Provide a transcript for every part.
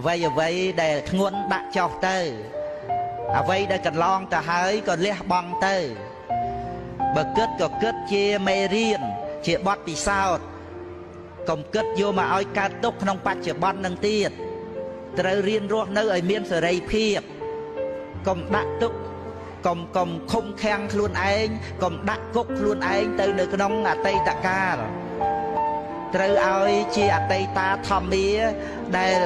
អ្វីអ្វីដែលធ្ងន់ដាក់ចុះទៅអ្វីដែលកន្លងទៅហើយក៏លះបង់ទៅបើគិតក៏គិតជាមេរៀនជាបទពិសោធន៍កុំគិតយកមកឲ្យកើតទុកក្នុងបច្ចុប្បន្ននឹងទៀតត្រូវរៀនរស់នៅឲ្យមានសេរីភាពកុំដាក់ទុកកុំឃុំឃាំងខ្លួនឯងកុំដាក់គុកខ្លួនឯងទៅនៅក្នុងអតីតកាលត្រូវឲ្យជាអតីតាធម្មាដែល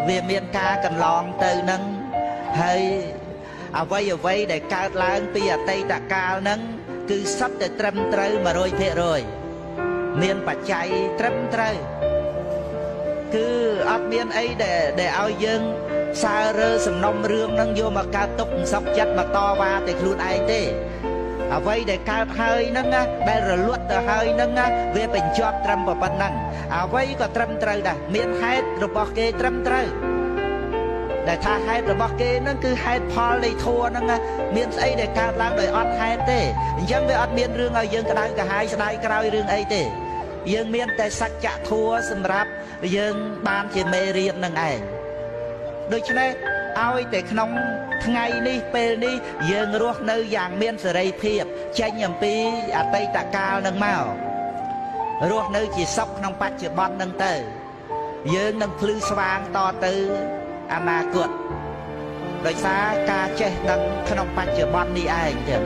វាមានការកន្លងទៅនឹងហើយអ្វីអ្វីដែលកើតឡើងពីអតីតកាលនឹងគឺសុទ្ធតែត្រឹមត្រូវ 100% មានបច្ច័យត្រឹមត្រូវគឺអត់មានអីដែលឲ្យយើងសើរើសំណុំរឿងនឹងយកមកកើតទុកមិនសុខចិត្តមកតវ៉ាតែខ្លួនឯងទេអ្វីដែលកើតហើយហ្នឹងណាដែលរលត់ទៅហើយហ្នឹងណាវាបញ្ចប់ត្រឹមប៉ុណ្ណឹងអ្វីក៏ត្រឹមត្រូវដែរមានហេតុរបស់គេត្រឹមត្រូវដែលថាហេតុរបស់គេហ្នឹងគឺហេតុផលនៃធัวហ្នឹងណាមានស្អីដែលកើតឡើងដោយអត់ហេតុទេអញ្ចឹងវាអត់មានរឿងឲ្យយើងក្តៅក្រហាយស្ដាយក្រោយរឿងអីទេយើងមានតែសច្ចធัวសម្រាប់យើងបានជាមេរៀននឹងឯងដូច្នេះឲ្យតែក្នុងថ្ងៃនេះពេលនេះយើងរស់នៅយ៉ាងមានសេរីភាពចេញអំពីអតីតកាលនឹងមករស់នៅជាសុខក្នុងបច្ចុប្បន្ននឹងទៅយើងនឹងភ្លឺស្វាងតទៅអនាគតដោយសារការចេះដឹងក្នុងបច្ចុប្បន្ននេះឯងចឹង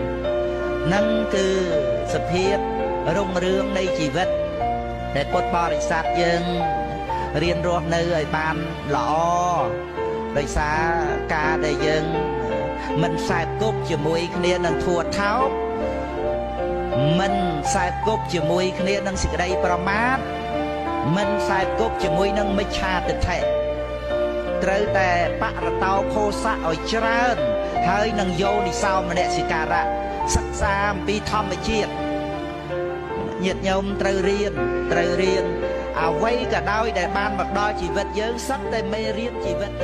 នឹងគឺសភាពរុងរឿងនៃជីវិតដែលពុទ្ធបរិស័ទយើងរៀនរស់នៅឲ្យបានល្អដោយសារការដែលយើងមិនខ្សែគប់ជាមួយគ្នានឹងធัวថោកមិនខ្សែគប់ជាមួយគ្នានឹងសេចក្តីប្រមាទមិនខ្សែគប់ជាមួយនឹងមិច្ឆាទិដ្ឋិត្រូវតែបរតោខោសៈឲ្យច្រើនហើយនឹងយោនិសោមនសិការៈសិក្សាអំពីធម្មជាតិញាតិញោមត្រូវរៀនអ្វីក៏ដោយដែលបានមកដល់ជីវិតយើងសុទ្ធតែមេរៀនជីវិត។